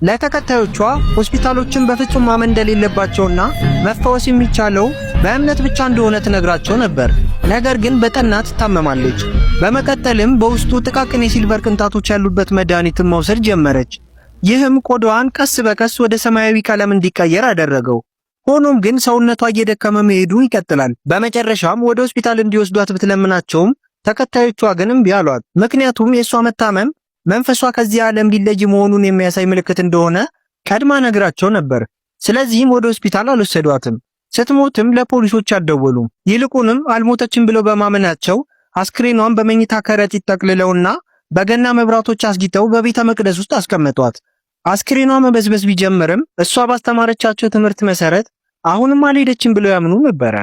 ለተከታዮቿ ሆስፒታሎችን በፍጹም ማመን እንደሌለባቸውና መፈወስ የሚቻለው በእምነት ብቻ እንደሆነ ትነግራቸው ነበር። ነገር ግን በጠና ትታመማለች። በመቀጠልም በውስጡ ጥቃቅን የ silver ቅንጣቶች ያሉበት መድኃኒትን መውሰድ ጀመረች። ይህም ቆዳዋን ቀስ በቀስ ወደ ሰማያዊ ቀለም እንዲቀየር አደረገው። ሆኖም ግን ሰውነቷ እየደከመ መሄዱን ይቀጥላል። በመጨረሻም ወደ ሆስፒታል እንዲወስዷት ብትለምናቸውም ተከታዮቿ ግን እምቢ አሏት። ምክንያቱም የእሷ መታመም መንፈሷ ከዚህ ዓለም ሊለይ መሆኑን የሚያሳይ ምልክት እንደሆነ ቀድማ ነግራቸው ነበር። ስለዚህም ወደ ሆስፒታል አልወሰዷትም። ስትሞትም ለፖሊሶች አልደወሉም። ይልቁንም አልሞተችም ብለው በማመናቸው አስክሬኗን በመኝታ ከረጢት ጠቅልለውና በገና መብራቶች አስጊጠው በቤተ መቅደስ ውስጥ አስቀመጧት። አስክሬኗ መበስበስ ቢጀምርም እሷ ባስተማረቻቸው ትምህርት መሰረት አሁንም አልሄደችም ብለው ያምኑ ነበረ።